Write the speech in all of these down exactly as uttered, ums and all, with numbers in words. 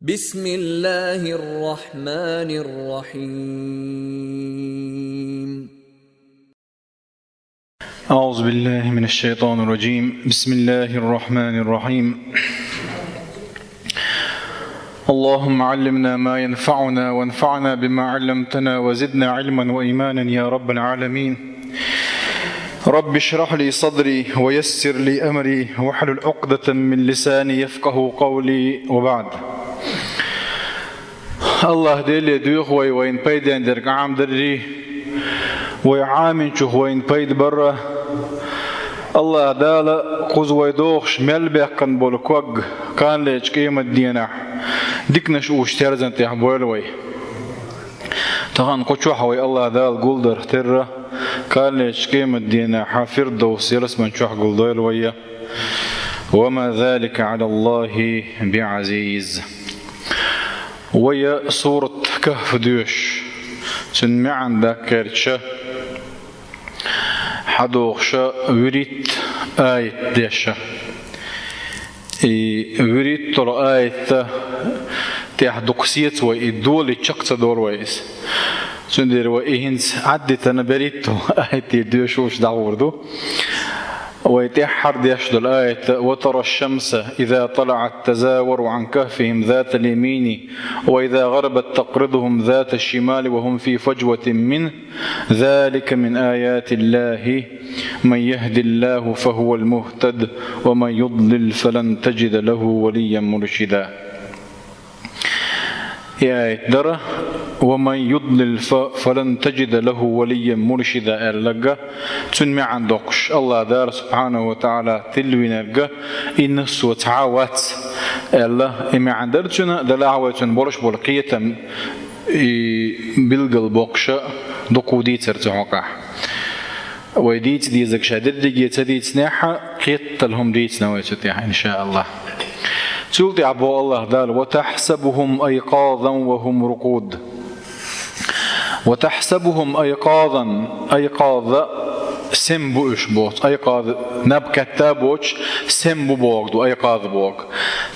بسم الله الرحمن الرحيم. أعوذ بالله من الشيطان الرجيم. بسم الله الرحمن الرحيم. اللهم علمنا ما ينفعنا وانفعنا بما علمتنا وزدنا علما وإيمانا يا رب العالمين. رب اشرح لي صدري ويسر لي أمري واحلل عقدة من لساني يفقه قولي وبعد. АллахӀ Деле доьху вай вайна пайден дерг Ӏамадаррий, вай Ӏаминчух вайна пайда барра. АллахӀ Дала кхуза вай дохуш мел баьккхина болу ког кханалерчу къематдийнахь диканаш уьш терзан тӀехь бойла вай. Тахана кху чохь вай АллахӀ Дала гулдарх терра, кханалерчу къематдийнахь Фирдовс ялсаман чохь гулдойла вай. وما ذلك على الله بعزيز. Вай сурат Кахф доьшуш, цуьнан маьӀна даккхарча, хьадохуша вуьрхӀитта аят деша. И вуьрхӀитталгӀа аятта тӀехь дукха сецо вай, и долий чекх ца долу вай иза. Цундела вай и хӀинца Ӏаддитана берхӀитталгӀа аятте доьшуш дӀагӀур ду. Вай тӀаьххьара деш долу аят: وترى الشمس إذا طلعت تزاور عن كهفهم ذات اليمين وإذا غربت تقرضهم ذات الشمال وهم في فجوة منه ذلك من آيات الله من يهد الله فهو المهتد ومن يضلل فلن تجد له وليا مرشدا. И аят дара: ومن يضلل ف-، فلن تجد له وليا مرشدا аьлларг, цуьнан маьӀна доккхуш, АллахӀ Дала субхьанаху ва таӀала тилвинарг, и нуьсо цхьа а вац аьлла, и маьӀна дара цуьнан, делахь а вай цуьнан болуш болу кхетам и билгал боккхуша дукха дийцар цу хьокъехь. Вай дийца дезарг ша дерриге ца дийцинехьа, кхеттал хӀума дийцина вай цу тӀехь, иншааллахӀ. Цул тӀаьхьа боху АллахӀ Дала: وتحسبهم أيقاظا وهم رقود. وتحسبهم أيقاظا. Айкъаза сем бу уьш боху. Айкъаза наб катта боцуш, сем бу боху ду, айкъаза боху.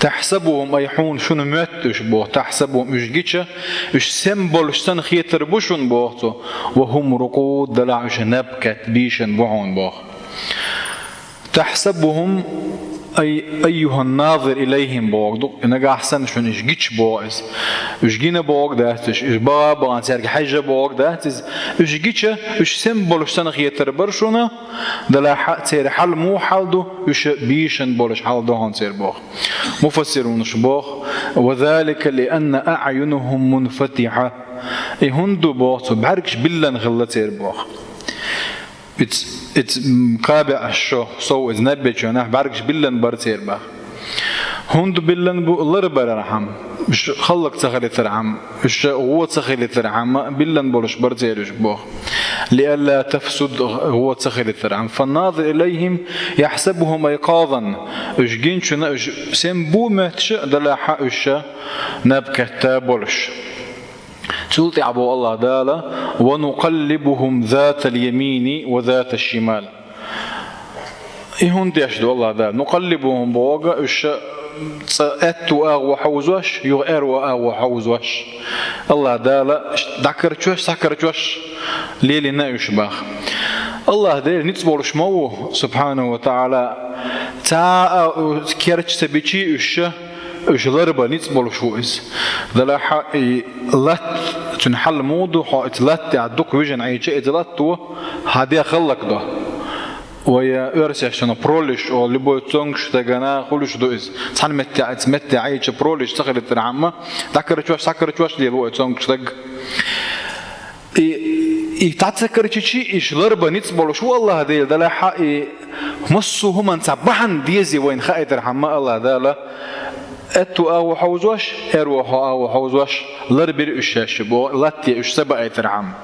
تحسبهم أي хьуна шуна моьтту уьш боху. تحسبهم уьш гича, уьш сем болуш санна хетар бу шуна боху цо. وهم رقود, делахь уьш наб катта бийшина бу хьуна боху. تحسبهم أي أيها الناظر إليهم боху ду. И нагахь санна шуна уьш гича боху иза. Уьш гина боху дац уьш, уьш баха а бахана цаьрга хьаьжжа боху дац иза. Уьш гича, уьш сем болуш санна хетар бара шуна, делахь а церан хьал муха хьал ду, уьш бийшина болуш хьал ду хьуна церан боху. Муфассирунаша боху: وذلك لأن أعينهم منفتحة. И хӀунда ду боху цо, бӀаьргаш биллина хилла церан боху. Иц, иц, м, кхаба беа шо, сов иза наб бечу хенахь бӀаьргаш биллина бара церан боху. ХӀунда биллина бу, лар барархьама, уьш хӀаллак ца хилийтархьама, уьш гӀо ца хилийтархьама, биллина болуш бара церан уьш боху. لئلا تفسد, гӀо ца хилийтархьама. فالناظر إليهم يحسبهم أيقاظا. Уьш гинчунна уьш сем бу моьттуш, делахь а уьш наб катта болуш. Цул тӀаьхьа боху АллахӀ Дала: ونقلبهم ذات اليمين وذات الشمال. И хӀунда деш ду АллахӀ Дала? نقلبهم боху, уьш цкъа аьтту агӀо хьовзош, юха аьрру агӀо хьовзош. АллахӀ Дала дӀакарчош, схьакарчош лелийна уьш боху. АллахӀ Дела ницкъ болуш ма ву, субхьанаху ва таӀала, цхьа а керча ца бичий уьш, уьш ларбан ницкъ болуш ву иза. Делахь а и латта, цуьнан хьал муха ду, хьо иза латта тӀехь дукха вижина Ӏийча, иза латто хьан де хӀаллакдо. Вай оьрсашна пролежь олу, любой цомгуш стагана хуьлуш ду иза. Цхьана меттехь, иза меттехь Ӏийча пролежь ца хилийтархьама, дӀакарчош, схьакарчош лело и цомгуш стаг. И, и цхьа ца карчичий, уьш ларбан ницкъ болуш ву АллахӀ Дела, делахь а и массо а хӀуманца бахьана дезий вайна хаийтархьама АллахӀ Дала, аьтту агӀо хьовзош, аьрру агӀо хьовзош, ларбира уьш шаьш боху, латте уьш ца баийтархьама.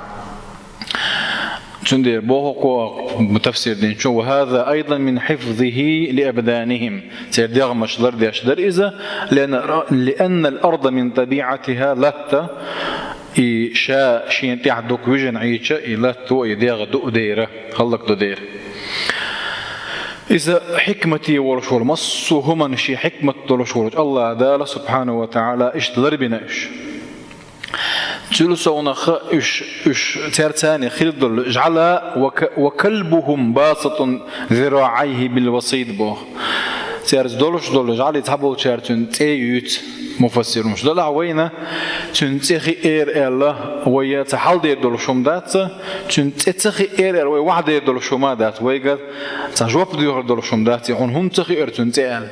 Цундела боху кху тафсир динчо: وهذا أيضا من حفظه لأبدانهم. Церан дегӀмаш лардеш дара иза, لأن، لأن الأرض من طبيعتها, латта, и ша шена тӀехь дукха вижина Ӏийча, и латто и дегӀ дуъу дера, хӀаллакдо дера. Иза хьикмате волуш волу, массо а хӀуманна шен хьикмат долуш волчу АллахӀ Дала, субхьанаху ва таӀала, иштта ларбина уьш. Цуьлсовнаха уьш, уьш цаьрца хир долу жӀаьла, ва ка-, «ва калбухум баситун зираӀайхи бил васид» боху. Цаьрца долуш долу жӀаьла цхьаболчара цуьнан цӀе юьйцу муфассирунаша. Делахь вайна цуьнан цӀе хиъна аьлла, вай цхьа хьал дер долуш хӀума дац, цуьнан цӀе ца хиъна аьлла, вай ваха дер долуш хӀума дац, вайга цхьа жоп доьхур долуш хӀума дац, и хьуна хӀунда ца хиира цуьнан цӀе аьлла.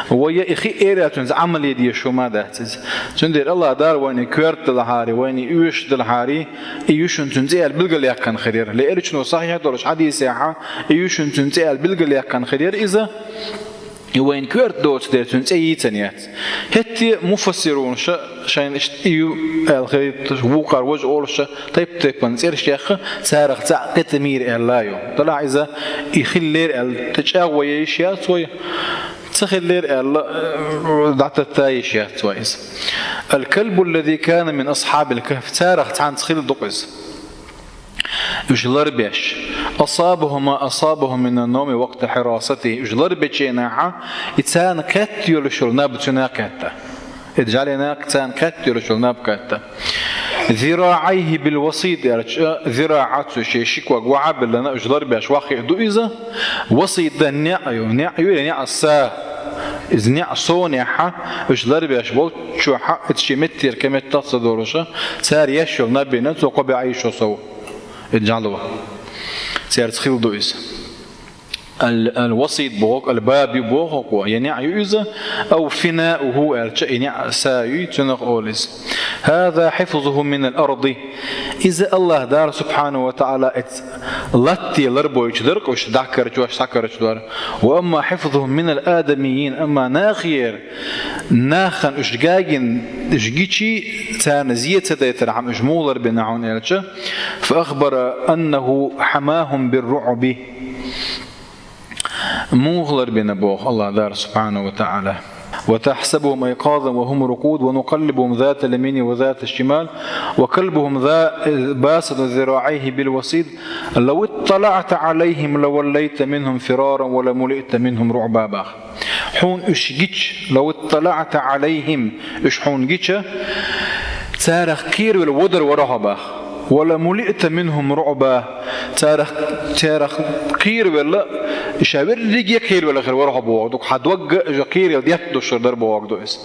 Вай и хиъна аьлла, цуьнца Ӏамал е дезаш хӀума дац иза. Цундела АллахӀ Дала вайна коьрта делахьара, вайна оьшуш делахьара, и ю шуна цуьнан цӀе аьлла билгалъяьккхина хир яра. Лаьррачу сахьихь долуш хьадисехь, и ю шуна цуьнан цӀе аьлла билгалъяьккхина хир яра иза. И вайна коьрта доцу дела цуьнан цӀе йийцина яц. ХӀетте а муфассирунаша шайна иштта и ю аьлла хилийта, вукхара важа олуша, тайп-тайпана цӀераш яьхна, царах цхьаъ кхетамийра аьлла ю. Делахь иза и хиллера аьлла, тӀе чӀагӀо яйиш яц вай, ца хиллера аьлла, э, дӀататта йиш яц вай иза. «Аль-калбу аллази кана мин асхьабил кахф», царах цхьаьнца хилла ду-кх иза. Уьш ларбеш. «Асабаху ма асабаху мина ан-навми вакъта хьирасатихи». Уьш ларбечу хенахь, и царна кхетта йолуш йолу наб цуьнан кхетта. И жӀаьла нах царна кхетта йолуш йолу наб кхетта. «ЗираӀайхи бил васид» аьлча, зираӀа цу шен ши ког ваха а биллина, уьш ларбеш ваххе а ду иза. Васид дан неӀ ю, неӀ ю, неӀ са. Иза неӀ совнехь, уьш ларбеш болчохь, иза шен меттера кхин меттах а ца долуша, цара еш йолу наб бина, цо кхо бӀе Ӏийшо сов. И жӀаьла. Цаьрца хилла ду иза. Ал-, ал-васид боху, ал-баб ю боху-кх, я неӀ ю иза, ав финауху аьлча, и неӀ са ю, цунах олу иза. «ХӀаза хьифзуху минал арди». Иза АллахӀ Дала, субхьанаху ва таӀала, эц латте ларбойчу дара-кх уьш, дӀакарчош, схьакарча дара. «Ва амма хьифзухум минал адамийин», амма нахера, нахана уьш гагина, уьш гичи, царна зе ца дайтархьама, уьш муха ларбина хьуна аьлча, «фа ахбара аннаху хьамахум бир-руӀби». Муха ларбина боху АллахӀ Дала, субхьанаху ва таӀала. «Ва тахьсабухум айкъазан ва хум рукъуд, ва нукъаллибухум затал ямини ва заташ шимал, ва калбухум за-, баситун зираӀайхи бил васид, лав итталаӀта Ӏалайхим лаваллайта минхум фираран ва ламулиъта минхум руӀба», бах. Хьуна уьш гича, «лав итталаӀта Ӏалайхим», уьш хьуна гича, царах кхеравелла вадар вара хьо, бах. «Ва ламулиъта минхум руӀба», царах, царах кхеравелла, ша верриге кхеравелла хир вара хьо боху, дукха хьан догга а уьш кхералла детта душар дара боху ду иза.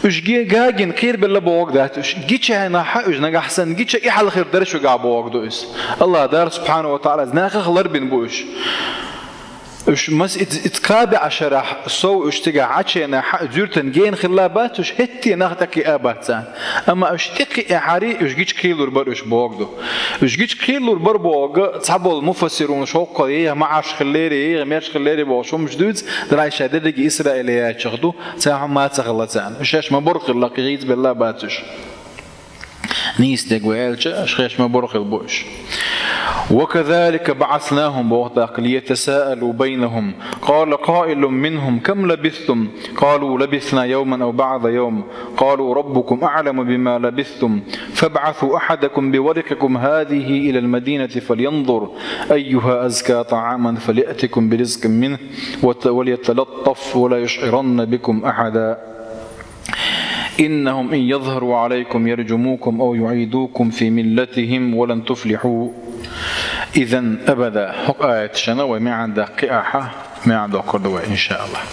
Уьш ге-, гагина кхерабелла боху дац, уьш гича хьенахьа, уьш нагахь санна гича, и хьал хир дара шуьгахь боху ду иза. АллахӀ Дала, субхьанаху ва таӀала, нахах ларбина бу уьш. Уьш мас-, иц-, иц кхаби Ӏашарахь сов уьш цигахь Ӏачу хенахь, зуьртан гена хилла бац уьш, хӀетте нах тӀекхиа бац царна. Амма уьш тӀекхиахьара, уьш гича кхийлур бара уьш боху ду. Уьш гича кхийлур бара боху, цхьаболу муфассирунаша хӀокхо еха маӀарш хиллера, еха меш хиллера бохуш хӀумаш дуьйцу, дарай ша дерриге Исраиле яьччахь ду, цхьа хӀума ца хилла царна. Уьш шаьш ма-барра хилла, кхин хийцабелла бац уьш. Нийса дерг вай аьлча, шаьш ма-барра хилла бу уьш. «Ва казалика баӀаснахум», боху тӀаккха, «лиятасаалу байнахум. Къала къаилун минхум: кам лабистум? Къалу: лабисна явман ав баӀда явм. Къалу: раббукум аӀламу бима лабистум. ФабӀасу ахьадакум биварикъикум хӀазихи илал мадинати фалянзур айюха азка тӀаӀаман фалиътикум биризкъин минху ва т-, ва лияталаттаф ва ла юшӀиранна бикум ахьада». «Иннахум ин язхару Ӏалайкум яржумукум ав юӀидукум фи миллатихим ва лан туфлихьу изан абада». ХӀокху аяташна вай маьӀна даккхи ахьа, маьӀна доккхур ду вай, иншааллахӀ.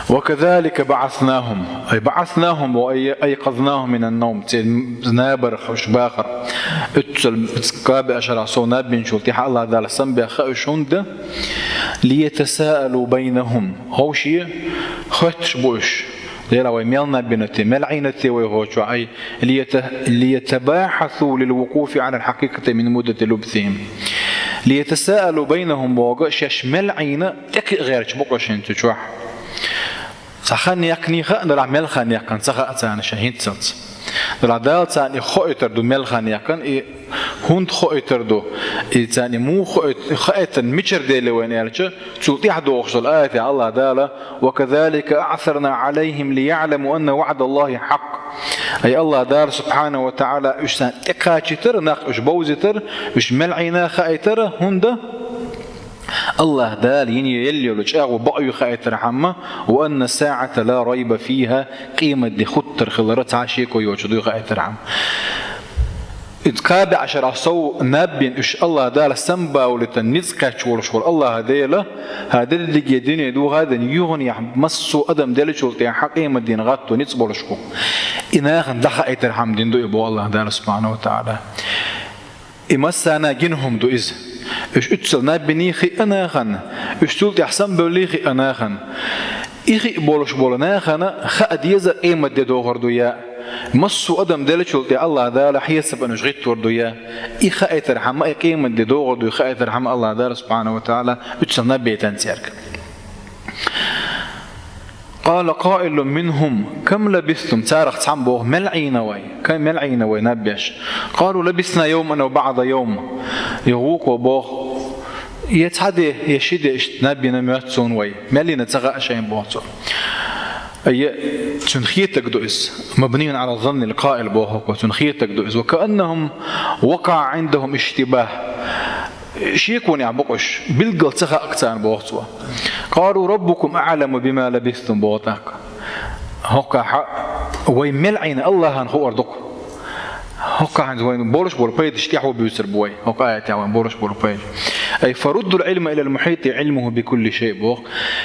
«Ва казалика баӀаснахум», ай баӀаснахум ва ай айкъазнахум минан навм, церан набарх уьш бахар. Уьццул кхаби Ӏашарахь сов наб бинчул тӀаьхьа АллахӀ Дала самабаьхна уьш хӀунда? «Лиятасаалу байнахум». Ховший, хоьттуш бу уьш. Дела вай мел наб бина те, мел Ӏийна те вай хӀокху чохь, ай, лията-, лиятабахьасу лил вукъуфи Ӏалал хьакъикъати мин муддати лубсихим. «Лиятасаалу байнахум» боху, шаьш мел Ӏийна тӀекхиа гӀерташ бу-кх уьш хӀинца цу чохь. Цхьа хан яьккхина хаьа, делахь мел хан яьккхина ца хаьа царна шайн хӀинццалц. Делахь Дала царна и хоуьйтур ду мел хан яьккхина, и хӀунда хоуьйтур ду, и царна и муха хоуьйту-, хаийтина мичара дели вайна аьлча, цул тӀаьхьа догӀуш долу аятехь АллахӀ Дала: «Ва казалика аъсарна Ӏалайхим лияӀламу анна ваӀдаллахӀи хьакъ». Ай АллахӀ Дала, субхьанаху ва таӀала, уьш царна тӀекхачийтара, нах уьш бовзийтара, уьш мел Ӏийна хаийтара, хӀунда? АллахӀ Дала йина елла йолу чӀагӀо бакъ ю хаийтархьама, وأن الساعة لا ريب فيها, къематде хуттар хиларах цхьа а шеко йоцуш ду хаийтархьама. Иза кхаа бӀешарахь сов наб бина уьш АллахӀ Дала самабовлийтина ницкъ кхаьчна волуш волу АллахӀ Дела, хӀара дерриге дуьне духадина юханехь массо а адам деллачул тӀаьхьа къематдийнан гӀатто ницкъ болуш бу. И нахана дӀахаийтархьама дина ду и боху АллахӀ Дала субхьанаху ва таӀала. И массарна гина хӀума ду иза. Уьш уьццул наб биний хиъна нахана, уьш цул тӀаьхьа самабевллий хиъна нахана. И хиъ болуш болу нахана хаа деза къематде догӀур ду я. Массо а адам деллачул тӀе АллахӀ Дала хьесапана уьш гӀиттор ду я. И хаийтархьама, и къематде догӀур ду, и хаийтархьама АллахӀ Дала субхьанаху ва таӀала уьццул наб бейтина цаьрга. قال قائل منهم كم لبثتم, царах цхьамма боху, мел Ӏийна вай, кай мел Ӏийна вай наб беш? قالوا لبثنا يوما أو بعض يوم. Юха вукхо боху, я цхьа де, я ши де иштта наб бина моьтту суна вай, мел йина ца хаьа шайна боху цо. Я, цуьнан хетарг ду иза. مبني على الظن القائل боху хӀокхо, цуьнан хетарг ду иза. وكأنهم وقع عندهم اشتباه. Шеконехь бу-кх уьш, билггал ца хаьа-кх царна боху цо. قالوا ربكم أعلم بما لبثتم боху тӀаккха. ХӀокхахь вай мел Ӏийна АллахӀана хуур ду-кх. ХӀокхахь хӀинца вайна болуш болу пайдаш тӀаьхьо буьйцур бу вай. ХӀокху аятехь вайна болуш болу пайда. أي فردوا العلم إلى المحيط علمه بكل شيء боху.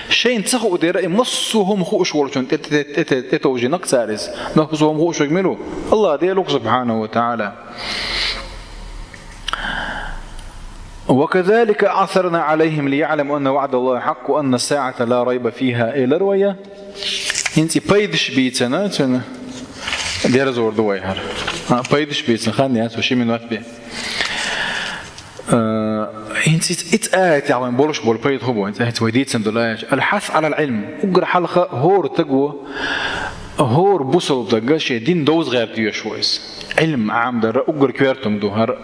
Шайна ца хуу дера, и массо а хӀума хууш волчунна тӀе-, тӀе-, тӀе-, тӀе-, тӀетовжийна-кх цара иза. Массо а хӀума хууш верг мила ву? АллахӀ Дела ву-кх субхьанаху ва таӀала. وكذلك أعثرنا عليهم ليعلموا أن وعد الله حق وأن الساعة لا ريب فيها, элира вай. ХӀинца и пайдаш бийцина, цуьнан дерзор ду вай хӀара. А, пайдаш бийцина хан яц, вай ши минот бен. Э, хӀинца и, и аятехь вайн болуш болу пайда хӀун бу, хӀинца вай дийцина долу аят. الحث على العلم. Уггар хьалха хӀора стага, хӀора бусалба стага шен дин довза гӀерта везаш ву иза. Ӏилма Ӏамадар уггар коьртаниг ду. ХӀара,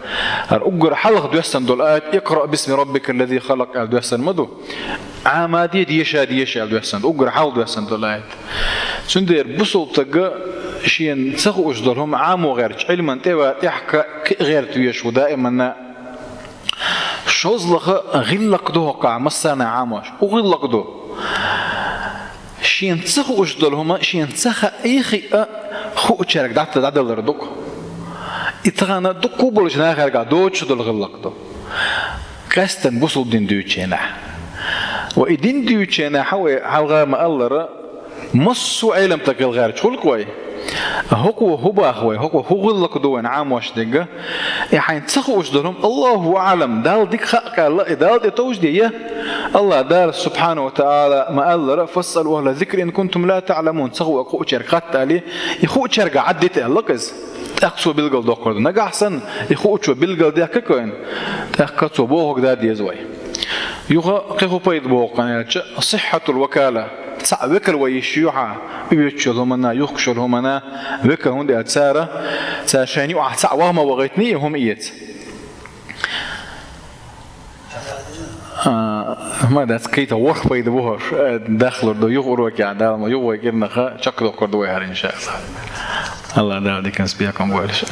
хӀара уггар хьалха доьссина долу аят, اقرأ باسم ربك الذي خلق аьлла доьссина ма ду. Ӏама де, деша, деша аьлла доьссина ду. Уггар хьалха доьссина долу аят. Цундела бусалба стага шена ца хууш долу хӀума Ӏамо гӀерташ, Ӏилман тӀе а, тӀаьхьа кхиа гӀерта везаш ву даиманна. ШозлагӀа гӀиллакх ду хӀокхахь массарна Ӏамош. ХӀун гӀиллакх ду? Шена ца хууш долу хӀума, шена ца хаий хиъна, хуучаьрга дӀа-, дӀадалар ду-кх. И тахана дуккха болчу нахаьргахь доцуш долу гӀиллакх ду. Къаьсттина бусалба дин дуьйцучу хенахь. Ва и дин дуьйцучу хенахь вай хьалха ма-аллара, массо а Ӏелам тӀе хила гӀерташ хуьлу-кх вай. ХӀокхо хӀун боху вай, хӀокхо хӀун гӀиллакх ду вайна Ӏамош дерг? И хьайна ца хууш долу хӀума, Аллаху аӀлам, Далла дика хаьа аьлла, и Далла тӀе товжаде я. АллахӀ Дала субхьанаху ва таӀала ма-аллара: فاسألوا أهل الذكر إن كنتم لا تعلمون. Ца хууш хуучаьрга хатта аьлла, и хуучаьрга Ӏаддита аьлла-кх иза. ТӀаккха цо билгалдоккхур ду. Нагахь санна и хуучо билгалдаьккхи-кх вайна, тӀаккха цо бохург дан деза вай. Юха кхин хӀун пайда боху-кх аьлча, صحة الوكالة. Цхьаъ векал ван йиш ю хьан, оьцуш йолу хӀуманна, юхкуш йолу хӀуманна векал, хӀунда аьлча цара, цара шайна юкъахь цхьаъ ваха ма вахийтиний и хӀума эца. А, ма дац, кхин а ворхӀ пайда бу хӀорш, э, дахлур ду юха урокехь, Дала ма юха вай кӀирнах чекхдоккхур ду вай хӀара, иншааллахӀ. АллахӀ Дала диканца бекхам бойла.